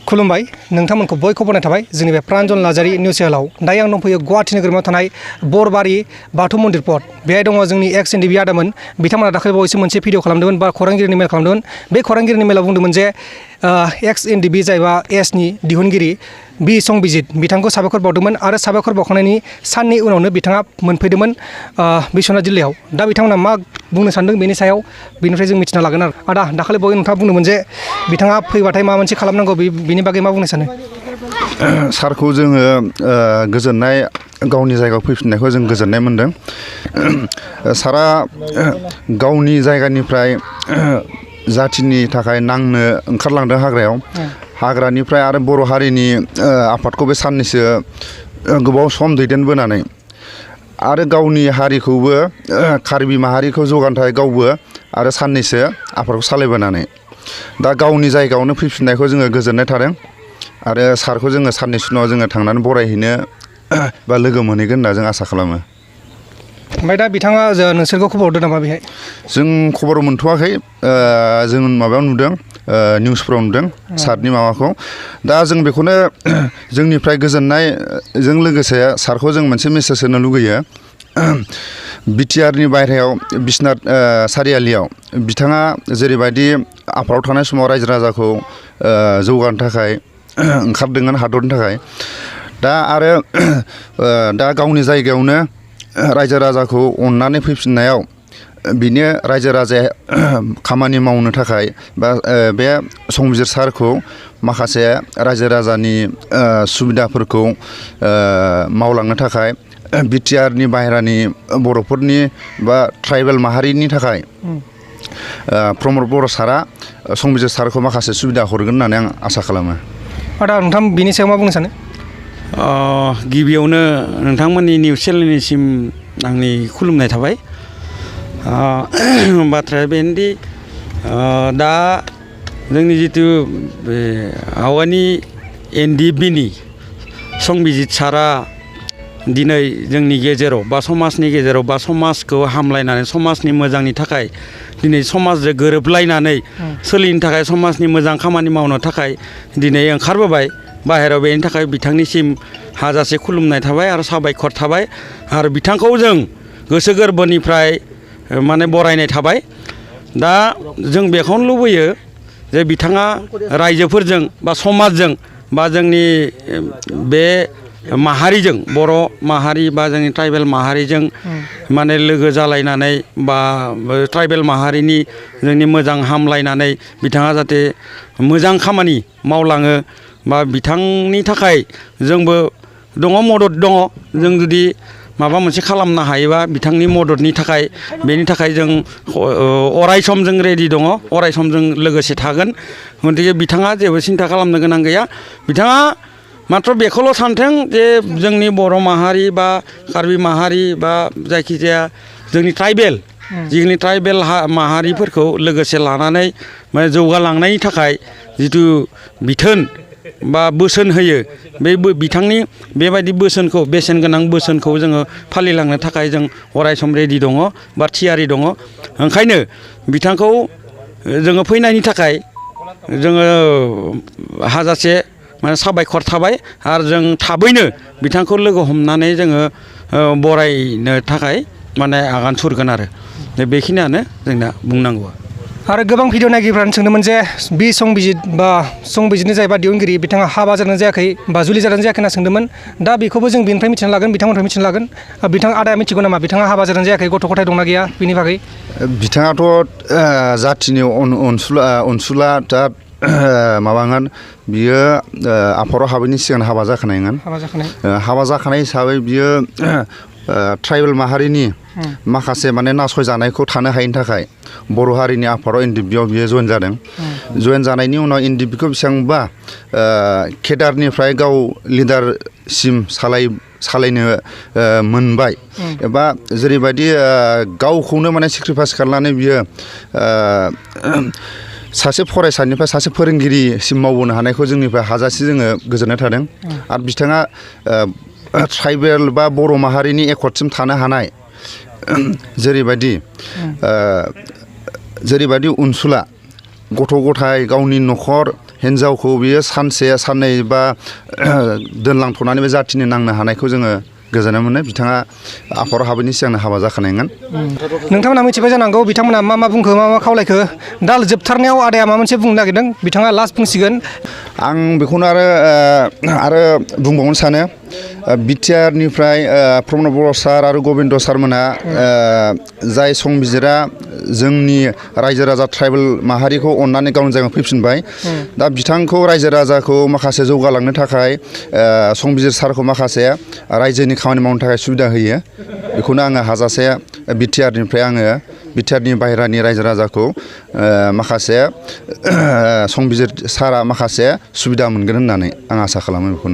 खुलुमबाय नोंथांमोनखौ बयखौबो बरायनाय थाबाय जोंनि बे प्रान्जल नार्जारी निउस चेनेलाव दायो आं दंफैयो गुवाहाटी नोगोरमायाव थानाय बोरबारि बाथौ मन्दिर पट बेहाय दङ जोंनि एक्स एनडीएफबी आदामोन बिथांमोना दाखालि बावैसो मोनसे भिडिअ खालामदोंमोन बा खौरांगिरिनि मेल खालामदोंमोन बे खौरांगिरिनि मेलाव बुंदोंमोन जे एक्स एनडीएफबी जायबा एसनि दिहुनगिरि बि संबिजित बिथांखौ साबायखर बावदोंमोन आरो साबायखर बावखांनायनि साननि उनावनो बिथाङा मोनफैदोंमोन बिश्वनाथ जिल्लायाव दा बिथांमोना मा बुंनो सानदों बेनि सायाव बेनिफ्राय जों मिथिना लागोन आरो आदा दाखालि बावै नोंथाङा बुंदोंमोन जे बिथाङा फैबाथाय माबा मोनसे खालामनांगौ बिनि बागै मा बुंनो सानो सारखौ जोङो गोजोननाय गावनि जायगायाव फैफिननायखौ जों गोजोननाय मोनदों सारा गावनि जायगानिफ्राय जाथिनि थाखाय नांनो ओंखारलांदों हाग्रानिफ्राय आरो बर' हारिनि आफादखौ बे साननैसो गोबाव सम दैदेनबोनानै आरो गावनि हारिखौबो कार्बि माहारिखौ जौगानो थाखाय गावबो आरो साननैसो आफादखौ सालायबोनानै दा गावनि जायगायावनो फैफिननायखौ जोङो गोजोननाय थादों आरो सारखौ जोङो साननैसो उनाव जोङो थांनानै बरायहैनो बा लोगो मोनहैगोन होनना जों आसा खालामो ओमफ्राय दा बिथाङा नोंसोरखौ खबर हरदों नामा बेहाय जों खबर मोनथ'वाखै जों माबायाव नुदों निउसफ्राव नुदों सारनि माबाखौ दा जों बेखौनो जोंनिफ्राय गोजोननायजों लोगोसे सारखौ जों मोनसे मेसेज होनो लुगैयो बिटिआरनि बायह्रायाव बिश्वनाथ सारियालियाव बिथाङा जेरैबायदि आफादाव थानाय समाव रायजो राजाखौ जौगानो थाखाय ओंखारदोंमोन हादरनि थाखाय दा आरो दा गावनि जायगायावनो रायजो राजाखौ अननानै फैफिननायाव बिनो रायजो राजाया खामानि मावनो थाखाय बा बे संबिजिर सारखौ माखासे रायजो राजानि सुबिदाफोरखौ मावलांनो थाखाय बिटिआरनि बाहेरानि बर'फोरनि बा ट्राइबेल माहारिनि थाखाय प्रमद बर' सारा संबिजिर सारखौ माखासे सुबिदा हरगोन होननानै आं आसा खालामो आदा नोंथां बिनि सायाव मा बुंनो सानो गिबियावनो नोंथांमोननि निउस चेनेलनिसिम आंनि खुलुमनाय थाबाय बाथ्राया बेनोदि दा जोंनि जिथु बे आवानि एनडिएफबिनि संबिजित सारा दिनै जोंनि गेजेराव बा समाजनि गेजेराव बा समाजखौ हामलायनानै समाजनि मोजांनि थाखाय दिनै समाजजों गोरोबलायनानै सोलिनो थाखाय समाजनि मोजां खामानि मावनो थाखाय दिनै ओंखारबोबाय बाहेरायाव बेनि थाखाय बिथांनिसिम हाजासे खुलुमनाय थाबाय आरो साबायखर थाबाय आरो बिथांखौ जों गोसो गोरबोनिफ्राय माने बरायनाय थाबाय दा जों बेखौनो लुबैयो जे बिथाङा रायजोफोरजों बा समाजजों बा जोंनि बे माहारिजों बर' माहारि बा जोंनि ट्राइबेल माहारिजों माने लोगो जालायनानै बा ट्राइबेल माहारिनि जोंनि मोजां हामलायनानै बिथाङा जाहाथे मोजां खामानि मावलाङो बा बिथांनि थाखाय जोंबो दङ मदद दङ जों जुदि माबा मोनसे खालामनो हायोबा बिथांनि मददनि थाखाय बेनि थाखाय जों अराय सम जों रेडि दङ अराय सम जों लोगोसे थागोन गतिके बिथाङा जेबो सिन्था खालामनो गोनां गैया बिथाङा मात्र बेखौल' सानथों जे जोंनि बर' माहारि बा कार्बि माहारि बा जायखिजाया जोंनि ट्राइबेल जोंनि ट्राइबेल माहारिफोरखौ लोगोसे लानानै माने जौगालांनायनि थाखाय जिथु बिथोन बा बोसोन होयो बे बिथांनि बेबायदि बोसोनखौ बेसेन गोनां बोसोनखौ जोङो फालिलांनो थाखाय जों अराय सम रेडि दङ बा थियारि दङ ओंखायनो बिथांखौ जोङो फैनायनि थाखाय जोङो हाजासे माने साबायखर थाबाय आरो जों थाबैनो बिथांखौ लोगो हमनानै जोङो बरायनो थाखाय माने आगान सुरगोन आरो बेखिनियानो जोंना बुंनांगौआ आरो गोबां भिडिअ नायगिरिफ्रानो सोंदोंमोन जे बि संबिजित बा संबिजितनि जायबा दिहुनगिरि बिथाङा हाबा जादों जायाखै बा जुलि जादों जायाखै होनना सोंदोंमोन दा बेखौबो जों बिनिफ्राय मिथिना लागोन बिथांमोननिफ्राय मिथिना लागोन बिथां आदाया मिथिगौ नामा बिथाङा हाबा जादों जायाखै गथ' गथाय दंना गैया बिनि बागै बिथाङाथ' जाथिनि अनसुला दा माबागोन बियो आफादाव हाबैनि सिगां हाबा जाखानाय हिसाबै बियो ट्राइबेल माहारिनि माखासे माने नासयजानायखौ थानो हायैनि थाखाय बर' हारिनि आफादाव एनडिएफबिआव बियो जयेन जादों जयेन जानायनि उनाव एनडिएफबिखौ बेसेबांबा केडारनिफ्राय गाव लिडारसिम सालायनो मोनबाय एबा जेरैबायदि गावखौनो माने सेक्रिफाइस खालामनानै बियो सासे फरायसानिफ्राय सासे फोरोंगिरिसिम मावबोनो हानायखौ जोंनिफ्राय हाजासे जोङो गोजोननाय थादों आरो बिथाङा ट्राइबेल बा बर' माहारिनि एकर्डसिम थानो हानाय जेरैबायदि अनसुला गथ' गथाय गावनि न'खर हिन्जावखौ बियो सानसे साननै बा दोनलांथ'नानै बे जाथिनि नांनो हानायखौ जोङो गोजोननाय मोनो। बिथाङा आफादाव हाबैनि सिगांनो हाबा जाखानायमोन। नोंथांमोना मिथिबाय जानांगौ बिथांमोना मा बुंखो मा खावलायखो। दा जोबथारनायाव आदाया माबा मोनसे बुंनो नागिरदों, बिथाङा लास्ट बुंसिगोन। आं बेखौनो आरो बुंबावनो सानो बिटिआरनिफ्राय प्रमद बर' सार आरो गबिन्द सारमोना जाय संबिजिरा जोंनि रायजो राजा ट्राइबेल माहारिखौ अननानै गावनि जायगायाव फैफिनबाय। दा बिथांखौ रायजो राजाखौ माखासे जौगालांनो थाखाय संबिजिर सारखौ माखासे रायजोनि खामानि मावनो थाखाय सुबिदा होयो। बेखौनो आङो हाजासे बिटिआरनिफ्राय बिटिआरनि बाहेरानि रायजो राजाखौ माखासे संबिजिर सारा माखासे सुबिदा मोनगोन होननानै आं आसा खालामो बेखौनो।